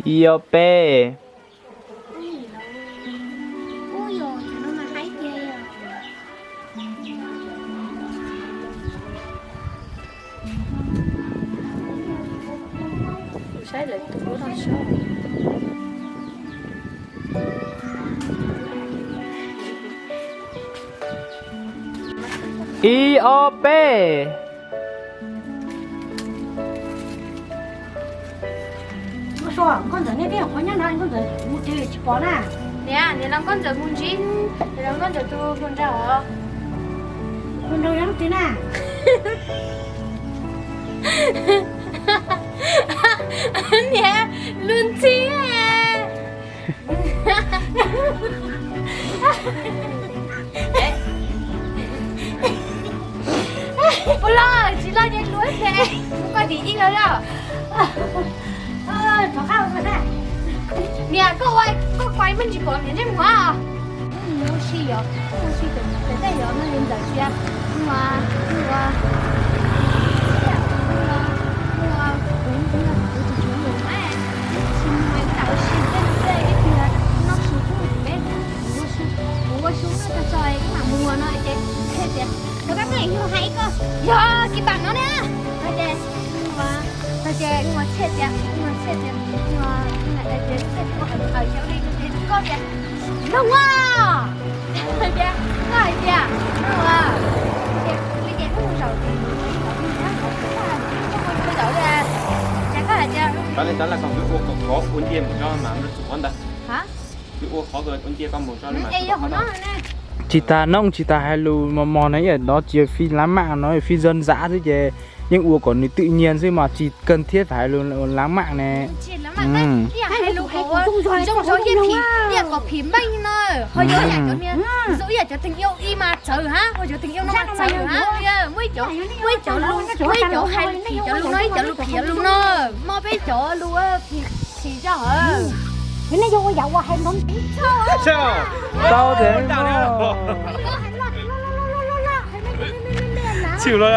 Ib ob peb. Ib ob peb. Nkauj Ntxawm, nej peb nyuam qhuav nyob no, Nkauj Ntxawm mus twg tsis pom na. Niam, niam los Nkauj Ntxawm mus ntsib, niam los Nkauj Ntxawm tus hluas nraug os. Hluas nraug yog leej twg na? Niam, luag ntxhi. Puas loj, tsis loj ces luag ces mus koj tim ib lawm los. Niam, koj ua koj kuv me ntsis pom niam ntsej muag. Mus ua si yom, mus ua si pem tej yom no li ntawd tiag. Ua, ua, ua, kuv, kuv tus tsov yus na, tsis mus ua si tej no, ib pliag no su kuv peb kuv ua su, kuv ua su no tag tso ib mam mus no ces thiaj tias, koj pab koj yus hais koj yog kis pam no na. Ces, ces ua txhiaj tias, ua txhiaj tias, ua, ces txhiaj tias, koj tias, no ua, ces koj hais tias, no ua, ces li ces kuj zaum ces, zaum li, ces koj hais tias, Pab li tab laj kom wb ua kom khov ua ntiag mus tso mas lub tsum qhov ntawd. Wb ua khov ua ntiag koj mus tso. Tsis tas noob tsis tas hais lus mos mos na, ib yam no tsis yog phim lãng mạn no, phim dân dã xwb ces yeej ua kom nws tự nhiên xwb mas tsis cần thiết phải hais lus lãng mạn ne. Ib yam hais lus kom zoo zoo thiab phim, ib yam kom phim meej no, ho yog ib yam cov niag zoo ib yam cov tình yêu i mas txawv hab, ho cov tình yêu no mas txawv hab, muaj ib cov, muaj ib cov lus, muaj ib cov hais phim cov lus no, ib cov lus phim cov lus no, muaj peb cov lus phim zog. Tau tias txhij los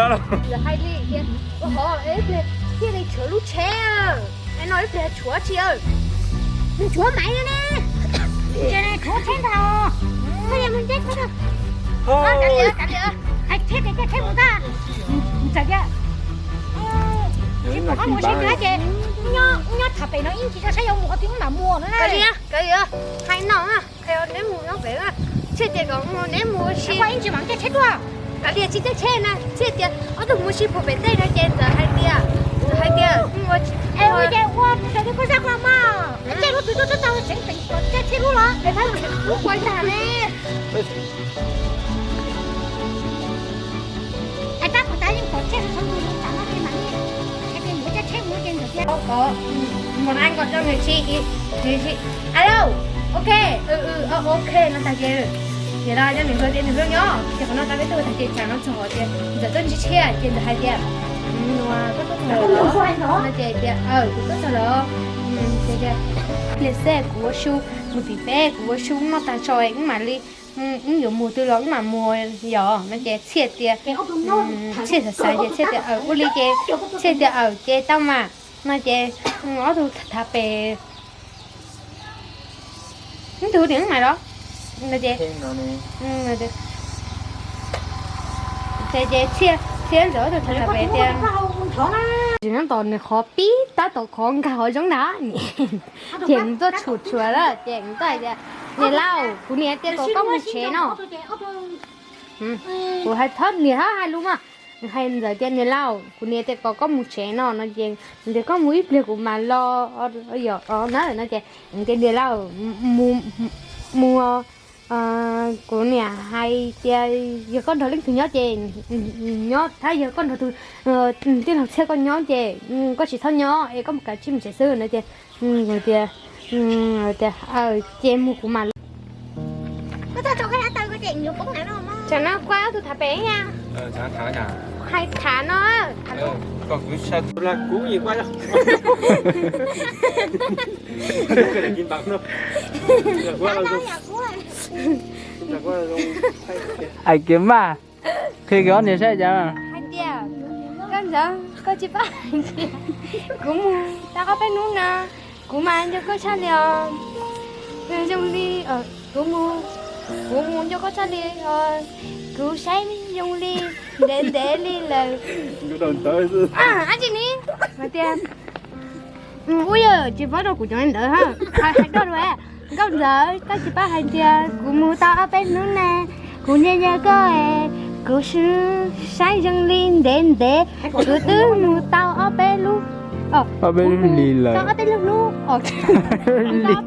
thiaj li tshuav lub tsheb. No ib pliag tshuav tsis, nws tshuav maiv no ne, tshuav tsheb ntag. Hais thiab tias caij tsheb mus tag, txawm tias tsis pom qab mus sib nrug ces nyob tham pem no ib ntsis tso saib yuav mus qhov twg mam mus no na. Hais no, neb mus nyob pem, txhiaj tias kom neb mus ua si ib ntsis mam caij tsheb tuaj. Kav liam tsis caij tsheb na, txhiaj tias ob tug mus ua si puag pem tej no ces ntxawm hais tias, ntxawm hais tias, es ua ces ua ntawm koj zaj qhov mas caij lub twg tuaj txhob tau tseev teem kom caij tsheb lub los es lub kuaj tag ne. Es tab tom tas yeej pom tsheb sawv ntxov ntws zoo tsam no ces mam li hais tias yuav caij tsheb mus ces ntxawm tias, mus na, nkaus rau nws tsis, nws tsis, alo, ok, ok no tag ces, ces los coj nws hlub ces nws hlub nyob ces qhov no tau peb tuaj tag ces tsam no txog tias ntxawm tuaj ntsib tshiab ces ntxawm hais tias, koj tuaj txog lawm los? No ces tias, kuv tuaj txog lawm. Ces tias, pliag xwb kuv ua su, mus tim peb kuv ua su noj tag tso wb mam li, wb yuav mus twg los wb mam mus yom. No ces txhiaj tias, txhiaj xav xav ces txhiaj tias, ua li ces txhiaj tias, ces tau mas. No ces ob tug tham pem, ib tug tias wb mam los. No ces, ces txhiaj, txhiaj ntxawm ob tug tham pem tias, tsis nyob tom nws qhov pib tab tom qhov nkag qhov zoov ntag. Ces nws tuaj tshum tshuav lawm ces nws tuaj hais tias, niam lauj, kuv niam tias kom koj mus tsev no. Kuv hais thov niam hab hais lus mas. Nws hais ntxawm tias, niam lauj, kuv niam tias kom koj mus tsev no no ces nws tias koj mus ib pliag kuv mam los na no ces nws tias, niam lauj, mus, kuv niam hais tias yog koj nrog leej twg nyob ces nyob, tab yog koj nrog tus tij laug Txhiaj koj nyob ces koj tsis txhob nyob es koj mus kav tsij mus tsev xwb no ces, tias, tias, ces mus kuv mam los. Tsam no kuv ob tug tham pem na. Hais tham no. Hais kiag mas, qhia kiag ob niag saib cas. Hais tias, koj ntxawm, koj tsis paub hais tias kuv mus tau ob peb hnub no, Kuv mas nco koj tshaj li os. Zoo li kuv mus, kuv mus nco koj tshaj li os. Kuv saib zoo li ntev ntev li lawm. Ab tsi ni, hais tias, ub yawg tsis paub rau kuv cov ntawd ha, hais koj dua. Nkauj Ntxawm, koj tsis paub hais tias kuv mus tau ob peb hnub ne, kuv nco nco koj, kuv saib zoo li ntev ntev, kuv twb mus tau ob peb lub, ob peb lub hli lawm, ob peb lub hnub, tau ob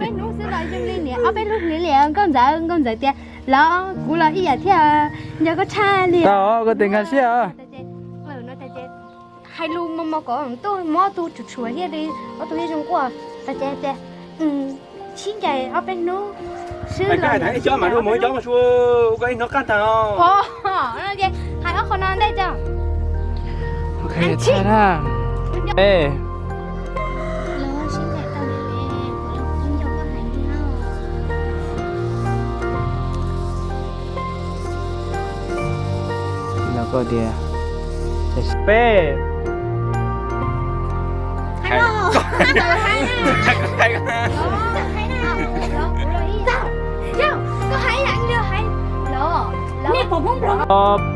peb hnub xwb los zoo li niam ob peb lub hli li. Nkauj Ntxawm, Nkauj Ntxawm tias los kuv los ib yam thiab, nco koj tshaj li. Tau, koj tes nkag siab. Hais lus mos mos kom tuaj muab ob tug tshuav tshuav thiaj li, ob tug thiaj zoo nkauj. Tau ces tias sib ncaim ob peb hnub xwb los. Ib co mas mus ib co mas sua, ua koj ib hnub qab tag. Hais ob qho no ntej tso. Los koj tias, peb.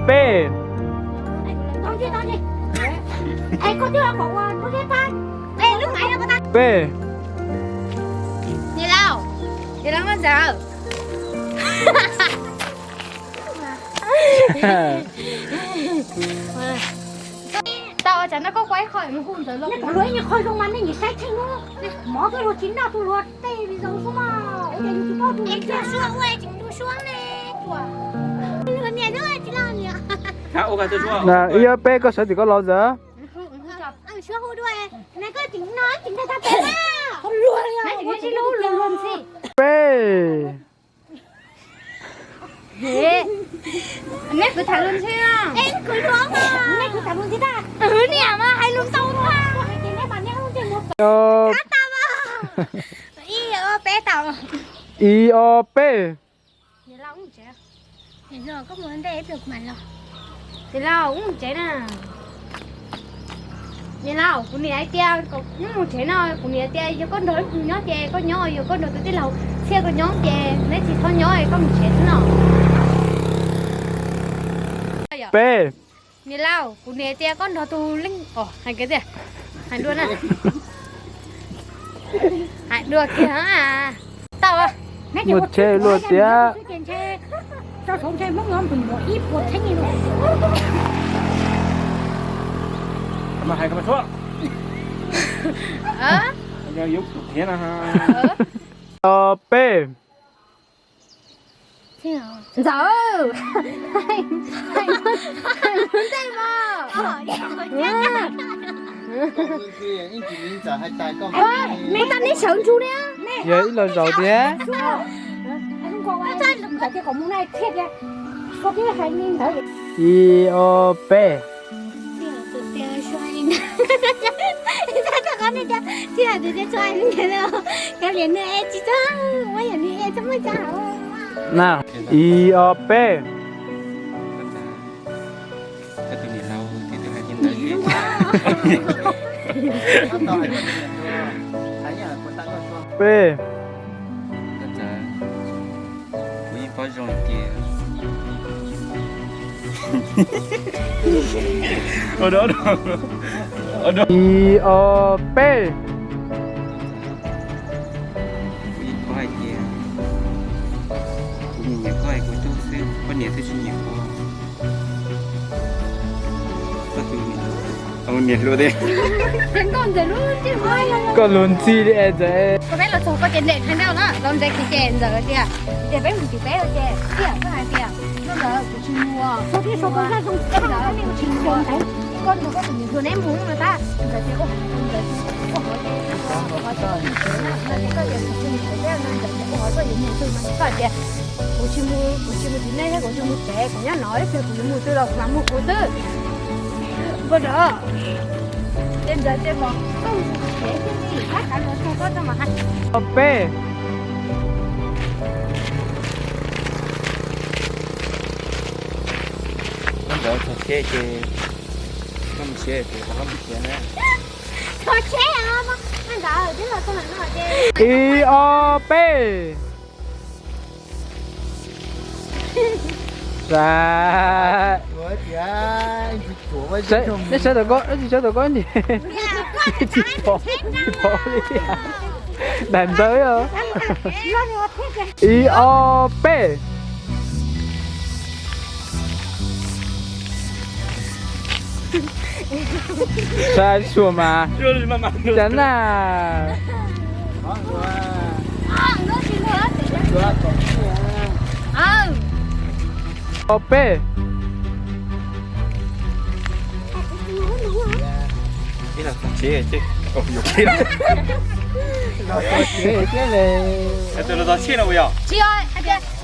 Peb. Peb. Niam laus, niam laus Nkauj Ntxawm. Tau, tsam no koj ua ib qho mus hu Ntxawm los. Nej puas luag ib qho zoo mas nej nyiam saib tsheej lub mov tuaj luag tsis noj tus luag tej li zoo xwb mas. Ua cas yus tsis paub tus luag suab ua tsis tus suab ne. Ib ob peb koj sawv tim koj los Ntxawm. Peb. Neb kwv tham luag ntxhi, neb kwv tham luag ntxhi tag. Niam mas hais lus ntau tag. Ib ob peb tau. Ib ob peb. Niam laus, mus tsev na. Niam laus, kuv niam hais tias mus tsev no, kuv niam tias yog koj nrog ib tug nyob ces koj nyob, yog koj nrog tus tij laug Txhiaj koj nyob ces neb tsis txhob nyob, koj mus tsev xwb no. Peb. Niam laus, kuv niam tias koj nrog tus leej, hais kiag tiag, hais dua na. Hais dua kiag. Tau. Mus tsev luag tiag. Peb. Ntxawm, hais ntej mas. Kuv tas neb sawv ntsug li. Yog ib los zaum tiag. Ib ob peb. Na, ib ob peb. Peb. Kuv yeej paub zoo tias, ib ob peb. Kuv yeej paub hais tias kuv nyiam nyiam koj es kuv coj xwb, koj niam twb tsis nyiam kuv. Koj niam hluas tiag. Koj luag ntxhi li es Ntxawm. Koj peb los txog koj ces nres thaiv ntau na, los nres kiag ces Ntxawm tias, ces peb mus tim peb ces tias koj hais tias, koj Ntxawm kuv tsis mus, koj Ntxawm kuv tsis mus, koj nrog koj tus niam hluas neb mus no tab. Ntxawm tias, ua, Ntxawm ua hov ces, ua hov ces koj mus tsev na, no ces koj tias kuv tsis mus tsev thiab no, Ntxawm tias ua hov koj yuav mus twg no ces koj tias, kuv tsis mus, kuv tsis mus tim nej thiab kuv tsis mus tsev, kuv nyob no ib pliag kuv yuav mus twg los kuv mam mus kuv xwb. Npau rau ces Ntxawm tias kom koj mus tsev thiab li, tab kav los txog koj txog mas hais. Ob peb. Koj Ntxawm txog tsev ces koj mus tsev, kuv rov qab mus tsev na. Kho tsheb os, ntawd twb los txog no ces. Ib ob peb. Sa. Nej sawv tau koj, nej tsis sawv tau koj ntsis. Tsis pom, tsis pom li. Daim ntawd os. Ib ob peb. Saib xyuas mas. Cas na. Ob peb.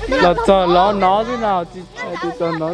Los txog lov no xwb no, tsis txog no.